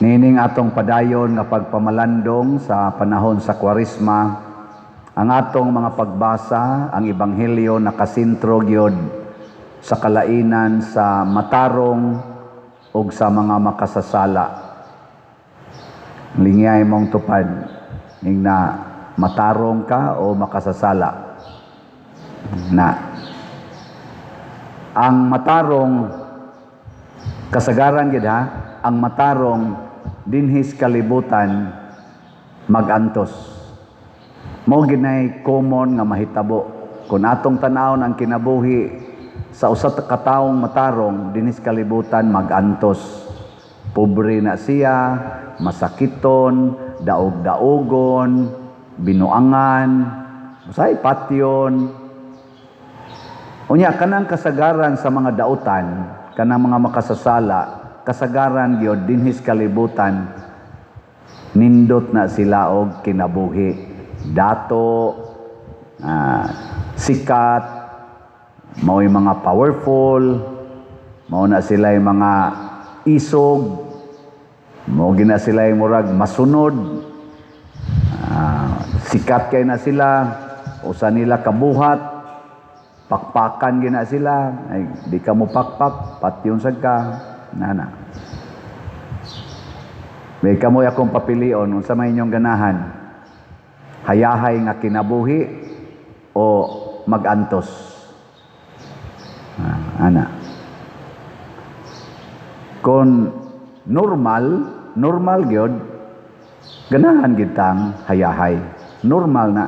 Niining atong padayon nga pagpamalandong sa panahon sa Kwaresma, ang atong mga pagbasa, ang Ebanghelyo nakasentro gyud sa kalainan sa matarong ug sa mga makasasala. Lingyay mong tupad ning na matarong ka o makasasala. Na ang matarong, kasagaran gid ha, ang matarong dinhis kalibutan magantos. Mao ginay common nga mahitabo. Kung atong tan-awon ang kinabuhi sa usa ka taong matarong dinhis kalibutan, magantos. Pobre na siya, masakiton, daog-daogon, binuangan, usay patyon. Unya kanang kasagaran sa mga dautan, kanang mga makasasala, kasagaran gyud dinhis kalibutan nindot na sila og kinabuhi. Dato, sikat, mao'y mga powerful, mao na sila mga isog, mao gina sila murag masunod, sikat kay na sila, usa nila kabuhat, pakpakan gina sila, ay di ka mo pakpak, patyon sad ka, nana. May kamoy akong papilion, unsa may inyong ganahan? Hayahay nga kinabuhi o magantos? Ana. Kung normal, normal gyud, ganahan gid tang hayahay. Normal na.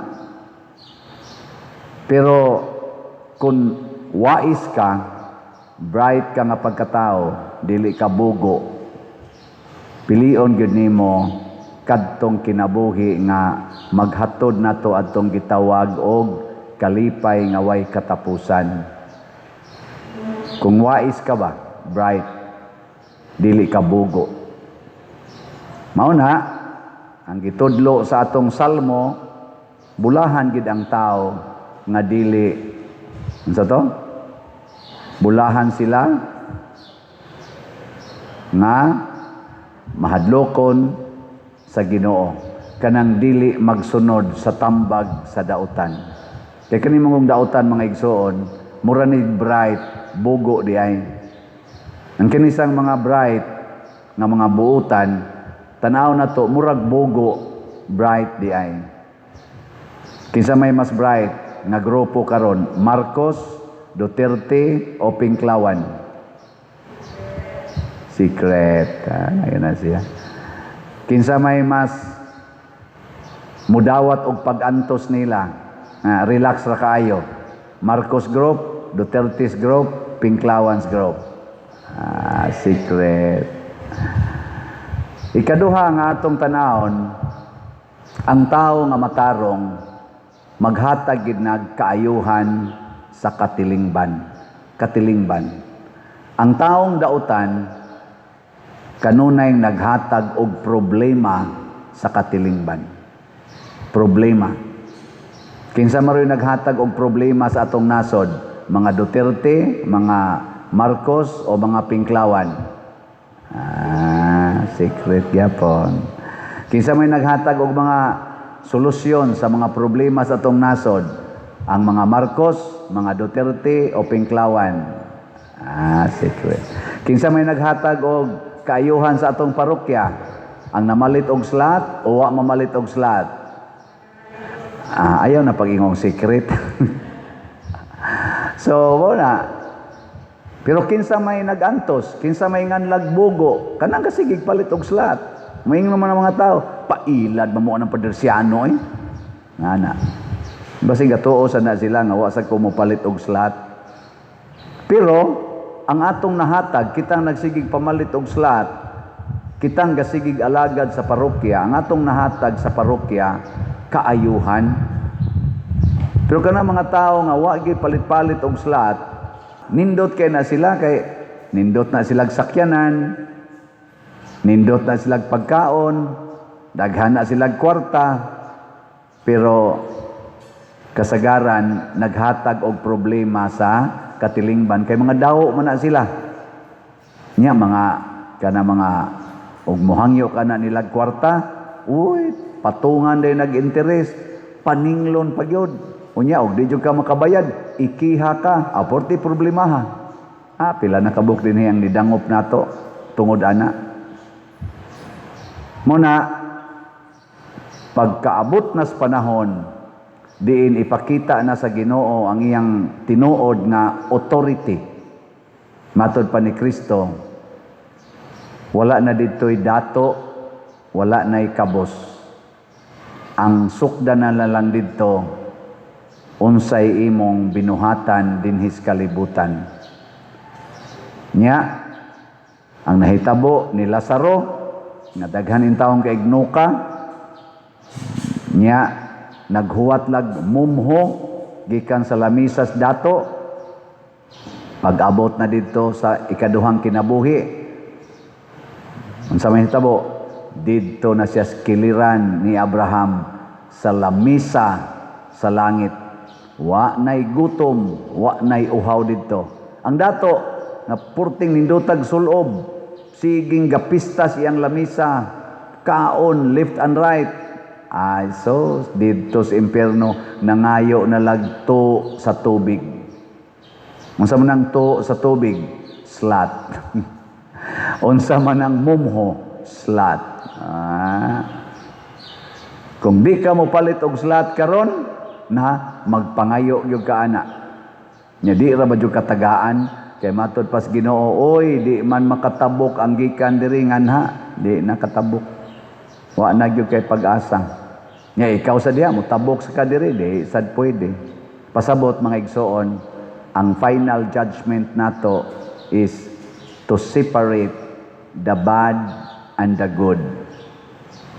Pero kung wais ka, bright ka nga pagkatao, dili ka bugo, pilion gyud nimo kadtong kinabuhi nga maghatod nato adtong gitawag og kalipay nga way katapusan. Kung wais ka ba, bright, dili ka bugo. Mao na ang gitudlo sa atong salmo, bulahan gid ang tao nga dili, unsa to? Bulahan sila nga mahadlokon sa Ginoo, kanang dili magsunod sa tambag sa dautan. Kay kani mong dautan, mga igsoon, mura ni bright, bugo di ay. Ang kinisang mga bright nga mga buutan, tanaw na to murag bugo, bright di ay. Kinsa may mas bright nga grupo karon, Marcos, Duterte o Pinklawan? Secret. Ah, na siya. Kinsa may mas mudawat og pag-antos nila? Ah, relax ra kaayo. Marcos Group, Duterte's Group, Pinklawans Group. Ah, secret. Ikaduha nga atong tanawon, ang tao nga matarong maghatag gid nag kaayuhan sa katilingban. Katilingban. Ang taong dautan kanunay naghatag og problema sa katilingban. Problema. Kinsa man ro'y naghatag og problema sa atong nasod? Mga Duterte, mga Marcos o mga Pinklawan? Ah, secret gyapon. Kinsa may naghatag og mga solusyon sa mga problema sa atong nasod? Ang mga Marcos, mga Duterte o Pinklawan? Ah, secret. Kinsa may naghatag og kaayuhan sa atong parokya? Ang namalit og slot o wa mamalit og slot? Ah, ayaw na pag-ingong secret. So, wala. Pero kinsa may nagantos, kinsa may nganlag bugo, kanang kasigig palit og slot. Moingon naman ang mga tao, pailad man mo ang padersyano eh. Ngana. Basig gatuo sa na sila nga wa sa ko mopalit og slot. Pero ang atong nahatag, kitang nagsigig pamalit og slot, kitang gasigig alagad sa parokya, ang atong nahatag sa parokya, kaayuhan. Pero kana mga tao nga wa gyud palit-palit og slot, nindot kay na sila kay nindot na silag sakyanan, nindot na silag pagkaon, daghan na silag kwarta, pero kasagaran naghatag og problema sa katilingban kay mga dawo man na sila. Nya mga kana mga Ug mohangyo ka na nilag kwarta, uy, patungan day nag-interest, paninglon pa gyud. Unya og di jud ka makabayad, ikiha ka, aporti problemaha. Ah, pila na kabuk din ang nidangop nato tungod ana. Muna pagkaabot na sa panahon diin ipakita na sa Ginoo ang iyang tinuod nga authority, matod pa ni Kristo, wala na dito'y dato, wala na'y kabos. Ang sukda na lang didto, unsay imong binuhatan dinhis kalibutan. Nya ang nahitabo ni Lazaro nga daghan intawong kaignuka nya, naghuwat lag mumho gikan sa lamisas dato. Pag-abot na didto sa ikaduhang kinabuhi, unsa may hitabo? Didto na siya sa kiliran ni Abraham sa lamisa sa langit. Wa nay gutom, wa nay uhaw didto. Ang dato nga purting nindutag sulob, siging gapista siyang lamisa, kaon left and right. Ay, so didto sa impyerno nangayo na lagto sa tubig. Unsa man ang to sa tubig? Slut. Unsa man ang mumho? Slut. Ah. Kung di ka mo palit og slut karon, na magpangayo gyud ka ana. Nya di ra ba jud katagaan kay matod pas Ginoo, oy, di man makatabok ang gikan diri nganha, di nakatabok. Wa na gyud kay pag-asa. Nya ikaw sa diha mo tabok sa kadiri, di sad pwede. Pasabot, mga igsoon, ang final judgment nato is to separate the bad and the good.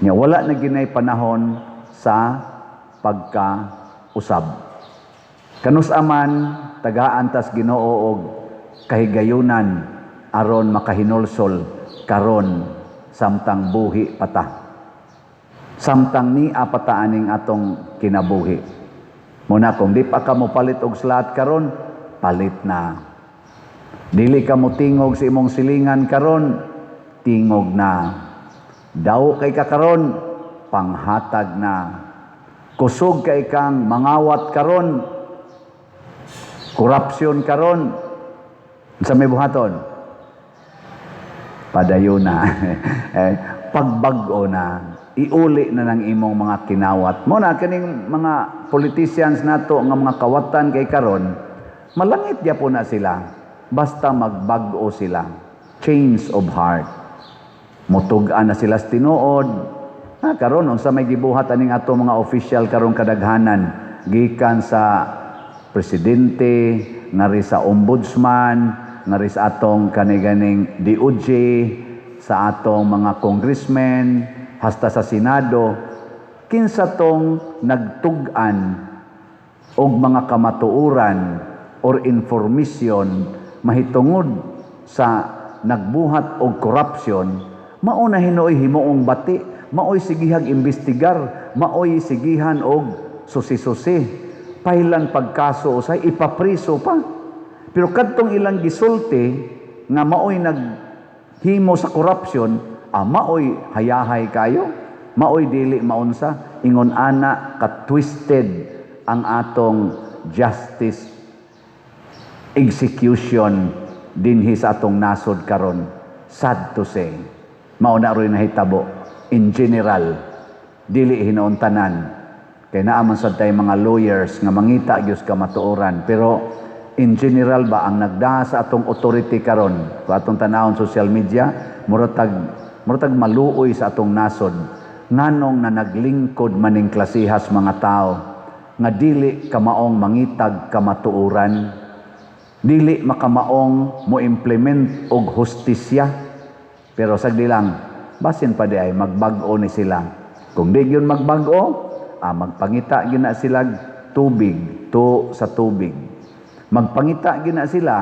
Nya wala na ginay panahon sa pagkausab. Kanus aman tagaan tas Ginoo og kahigayunan aron makahinulsol karon samtang buhi pata. Samtang nia pata aning atong kinabuhi. Muna kung di pa ka mo palit og slut karon, palit na. Dili ka mo tingog sa imong silingan karon, tingog na. Daw kay ka karon, panghatag na. Kusog kay kang mangawat karon, korupsyon karon, sa may buhaton, padayon na. Eh, pagbag-o na, iuli na ng imong mga kinawat. Mo na kaning mga politicians nato nga mga kawatan kay karon, malangit gyapon na sila basta magbag-o sila. Change of heart. Mutug-an na sila sa tinuod. Ha, karon unsa may gibuhat aning ato mga official karon kadaghanan, gikan sa presidente, ngari sa ombudsman, ngari sa atong kaniganing DOJ, sa atong mga congressmen, hasta sa Senado, kinsa tong nagtug-an og mga kamatuoran or information mahitungod sa nagbuhat og corruption, mao na hinuoy himuong bati, maoy sigihag imbestigar, maoy sigihan og susi-susi, pailan pagkaso, usay ipapriso pa. Pero kadtong ilang gisulti nga maoy naghimo sa corruption, ah, maoy hayahay kayo, maoy dili maunsa. Ingon ana ka twisted ang atong justice execution dinhi sa atong nasod karon. Sad to say, mao na ro'y nahitabo in general, dili hinuon tanan kay naa man sad tay mga lawyers nga mangita gyud kamatuoran, pero in general ba, ang nagdaa sa atong authority karon, kung atong tanawon social media, muratag maluoy sa atong nasod nganong na naglingkod maning klasihas mga tao nga dili kamaong mangitag kamatuoran, dili makamaong mo implement og hustisya. Pero sagdi lang, basin pa di ay magbag-o ni sila. Kung di gyud magbag-o, ah, magpangita gyud na sila tubig, to sa tubig. Magpangita gyud na sila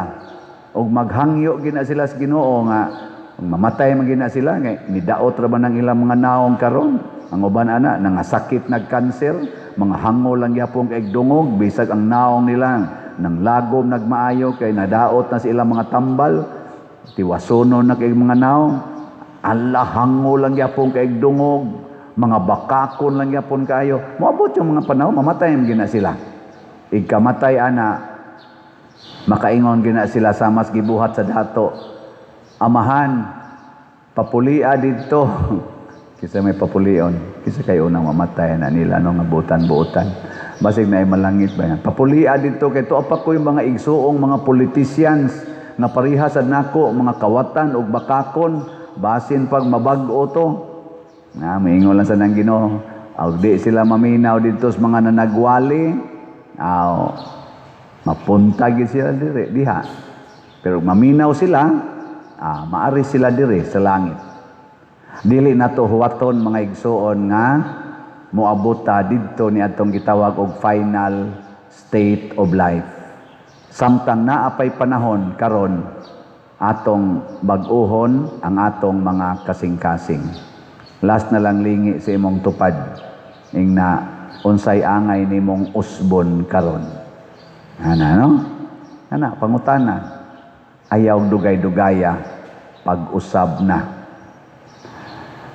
og maghangyo gyud na sila sa Ginoo nga kung mamatay man gyud na sila, ngay nidaot ra ba ng ilang mga naong karon. Ang uban ana nangasakit, nagkanser, mga hango lang gyapon kay dungog, bisag ang naong nila nang lagom nagmaayo kay nadaot na sa ilang mga tambal, tiwasono na kay mga naong. Allah, hango lang gyapon kay dungog, mga bakakon lang gyapon kayo. Moabot yung mga panahon, mamatay man gina sila. Igkamatay ana, makaingon gina sila sa mas gibuhat sa dato. "Amahan, papulia dito." Kisa may papulion, kisa kay unang mamatay na nila no nga butan-buotan. Basig na ay malangit ba yan. "Papulia dito kay tuo pa ko'y mga igsuong mga politicians nga pareha sad nako, mga kawatan ug bakakon, basin pag mabag-o to." Na moingon lang sa nang Ginoo. Og di sila maminaw dito sa mga nanagwali. Aw, mapunta gid sila dire diha. Pero maminaw sila, maari sila dire sa langit. Dili nato huwaton, mga igsuon, nga moabot ta didto ni atong gitawag og final state of life. Samtang naa pay panahon karon, atong bag-uhon ang atong mga kasing-kasing. Last na lang, lingi sa imong tupad. Ingna, unsay angay nimong usbon karon? Ana no? Ana, pangutana. Ayaw dugay-dugaya, pag-usab na.